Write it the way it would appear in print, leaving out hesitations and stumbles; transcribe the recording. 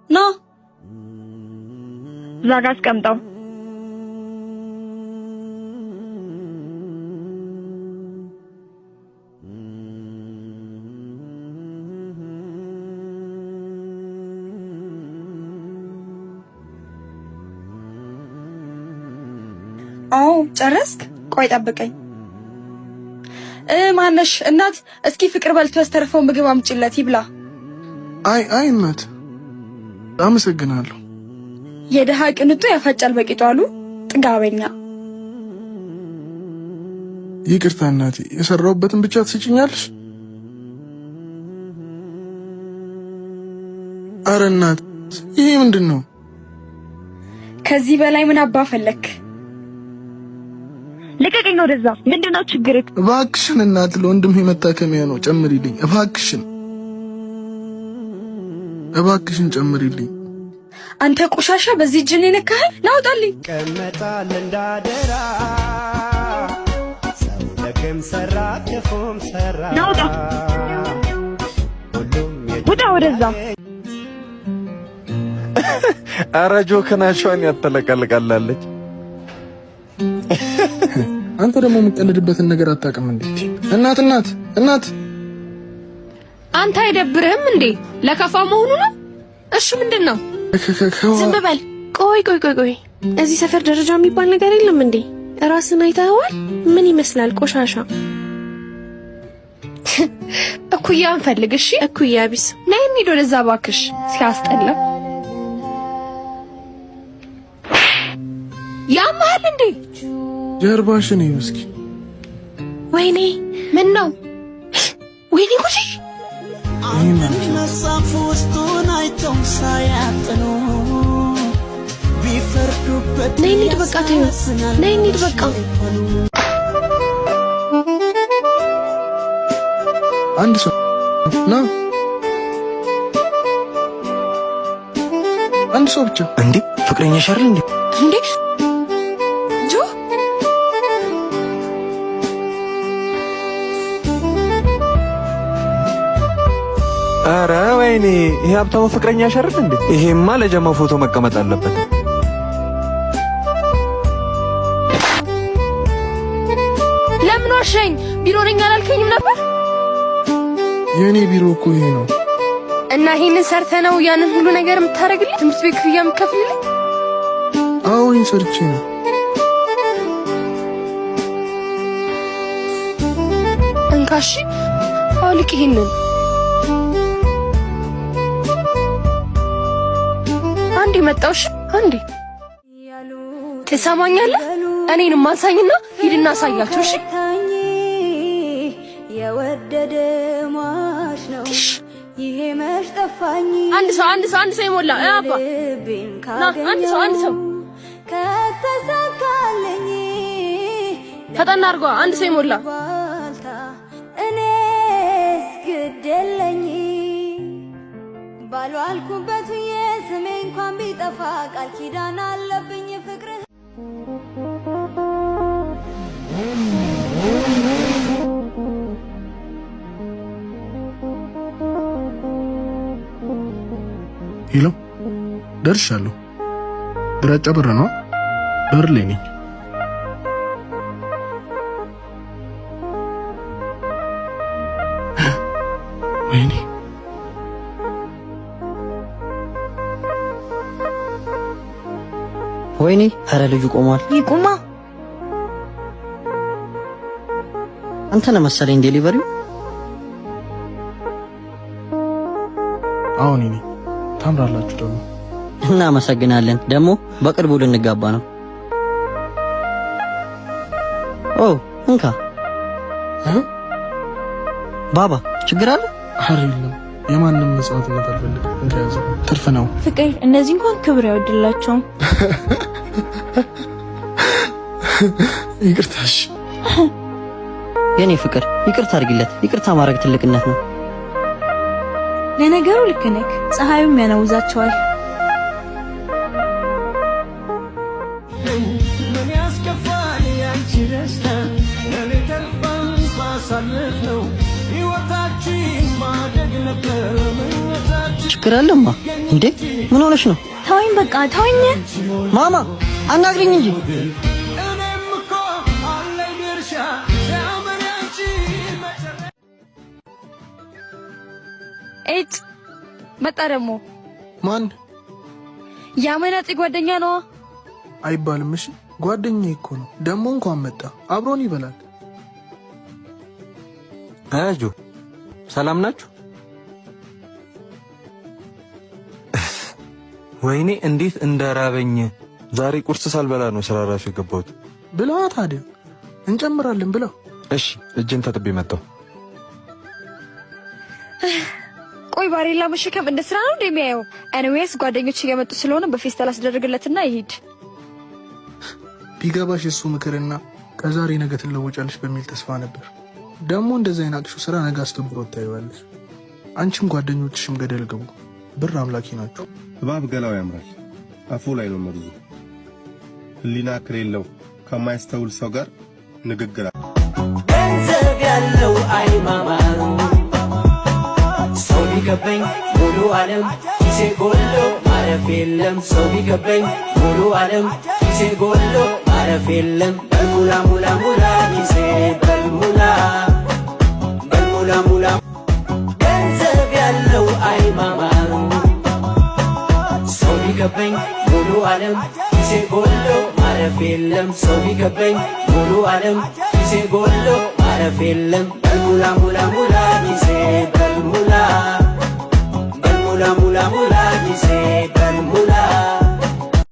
ና እዛ ጋ አስቀምጠው። አዎ ጨረስክ? ቆይ ጠብቀኝ። ማነሽ እናት፣ እስኪ ፍቅር በልቶ ያስተረፈው ምግብ አምጪለት ይብላ። አይ አይ እናት፣ አመሰግናለሁ። የድሃ ቅንጡ ያፋጫል በቂጡ አሉ። ጥጋበኛ። ይቅርታ እናቴ፣ የሰራሁበትን ብቻ ትስጭኛለሽ? አረ እናት፣ ይሄ ምንድን ነው? ከዚህ በላይ ምን አባ ፈለክ? ልቀቀኝ ወደዛ። ምንድነው ችግርህ? እባክሽን እናት፣ ለወንድሜ መታከሚያ ነው፣ ጨምሪልኝ። እባክሽን፣ እባክሽን ጨምሪልኝ። አንተ ቆሻሻ፣ በዚህ እጅ ነው የነካኸኝ? ና ውጣልኝ። ይቀመጣል እንዳደራ፣ ሰው ደግም ሰራ ክፉም ሰራ። ና ውጣ፣ ሁሉም ውጣ ወደዛ። ኧረ ጆከናቸዋን ያተለቀልቃላለች። አንተ ደግሞ የምትቀልድበትን ነገር አታውቅም እንዴ? እናት፣ እናት፣ እናት! አንተ አይደብርህም እንዴ? ለከፋ መሆኑ ነው። እሺ ምንድን ነው? ዝም በል። ቆይ ቆይ ቆይ ቆይ፣ እዚህ ሰፈር ደረጃ የሚባል ነገር የለም እንዴ? ራስን አይተኸዋል? ምን ይመስላል? ቆሻሻ። እኩያ እንፈልግ። እሺ። እኩያ ቢስ። ነይ እንሂድ ወደዛ እባክሽ። ሲያስጠላ። ያመሃል እንዴ? ጀርባሽን እዩ እስኪ። ወይኔ! ምን ነው? ወይኔ ጉዴ! መጽሐፍ ውስጡን አይተው ሳያጥኑ ቢፈርዱበት። ነይ እንሂድ በቃ፣ ተይው። ነይ እንሂድ በቃ። አንድ ሰው ና፣ አንድ ሰው ብቻ። እንዴ፣ ፍቅረኛሽ አይደል እንዴ? እንዴ ጆ! ኧረ ወይኔ፣ ይሄ ሀብታሙ ፍቅረኛሽ አይደል እንዴ? ይሄማ ለጀማው ፎቶ መቀመጥ አለበት። ለምን ዋሸኝ? ቢሮ ነኝ አላልከኝም ነበር? የእኔ ቢሮ እኮ ይሄ ነው። እና ይሄንን ሰርተህ ነው ያንን ሁሉ ነገር የምታደርግልኝ? ትምህርት ቤት ክፍያ የምትከፍልልኝ? አዎ፣ ይሄን ሰርቼ ነው። እንካሺ አውልቅ ይሄንን። አንዴ መጣውሽ፣ አንዴ ትሰማኛለህ? እኔንም አንሳኝና ሂድና አሳያቸው። እሺ። የወደደ ሟች ነው ይሄ መች ጠፋኝ። አንድ ሰው፣ አንድ ሰው፣ አንድ ሰው ይሞላ አባ። ልቤን ና፣ አንድ ሰው፣ አንድ ሰው። ከተሳካልኝ ፈጠን አድርጓ። አንድ ሰው ይሞላ። ባልታ እኔስ ግድ የለኝ፣ ባልዋልኩበት ውዬ ስሜ እንኳን ቢጠፋ ቃል ኪዳን አለብኝ ፍቅርህ። Hello፣ ደርሻለሁ። ግራጫ በር ነው፣ በር ላይ ነኝ። ወይኔ! ወይኔ፣ ኧረ ልጁ ቆሟል። ይቁማ። አንተ ነህ መሰለኝ delivery ው። አሁን እኔ ታምራላችሁ ደግሞ። እናመሰግናለን። ደግሞ በቅርቡ ልንጋባ ነው። ኦ፣ እንካ። እ? ባባ፣ ችግር አለ? ኧረ የለም፣ የማንም መጽዋዕትነት አልፈልግም። እንካ ያዘው፣ ትርፍ ነው። ፍቅር፣ እነዚህ እንኳን ክብር አይወድላቸውም። ይቅርታሽ። የኔ ፍቅር፣ ይቅርታ አድርጊለት። ይቅርታ ማድረግ ትልቅነት ነው። ለነገሩ ልክ ነህ። ፀሐዩም ያናውዛቸዋል። ምን ያስከፋል ያንቺ ደስታ፣ ለኔ ተርፋን ባሳለፍነው ሕይወታችን ማደግ ነበር ምኞታችን። ችግር አለማ እንዴ? ምን ሆነሽ ነው? ተወኝ፣ በቃ ተወኝ። ማማ አናግሪኝ እንጂ። እኔም እኮ አለኝ ድርሻ ሲያምር ያንቺ መጨረሻ። ኤጭ፣ መጣ ደግሞ። ማን? ያመናጤ ጓደኛ ነዋ። አይባልም። እሺ፣ ጓደኛዬ እኮ ነው። ደግሞ እንኳን መጣ፣ አብሮን ይበላል። አያጆ፣ ሰላም ናችሁ? ወይኔ እንዴት እንደራበኝ! ዛሬ ቁርስ ሳልበላ ነው ስራ ራሱ የገባሁት። ብላ ታዲያ፣ እንጨምራለን ብላ። እሺ፣ እጄን ታጥቤ መጣሁ። ቆይ፣ ባሬላ መሸከም እንደ ስራ ነው እንደሚያየው? Anyways ጓደኞች እየመጡ ስለሆነ በፌስታል አስደርግለትና ይሂድ። ቢገባሽ እሱ ምክርና ከዛሬ ነገ ትለወጫለሽ በሚል ተስፋ ነበር። ደግሞ እንደዛ የናቅሽው ስራ ነገ አስከብሮ ታይዋለሽ። አንቺም ጓደኞችሽም ገደል ግቡ። ብር አምላኪ ናቸው። እባብ ገላው ያምራል፣ አፉ ላይ ነው መርዙ። ሕሊና ከሌለው ከማያስተውል ሰው ጋር ንግግር ገንዘብ ያለው አይማማሩ፣ ሰው ቢከበኝ ሙሉ ዓለም ኪሴ ጎሎ ማረፍ የለም። ሰው ቢከበኝ ሙሉ ዓለም ኪሴ ጎሎ ማረፍ የለም። በልሙላ ሙላ ሙላ ኪሴ፣ በልሙላ በልሙላ ሙላ። ገንዘብ ያለው አይማማሩ፣ ሰው ቢከበኝ ሙሉ ዓለም ኪሴ ጎሎ ማረፍ የለም። ሰው ቢከበኝ ሙሉ ዓለም ኪሴ ጎሎ ማረፍ የለም። በልሙላ ሙላ ሙላ ኪሴ፣ በልሙላ በልሙላ ሙላ ሙላ ኪሴ፣ በልሙላ።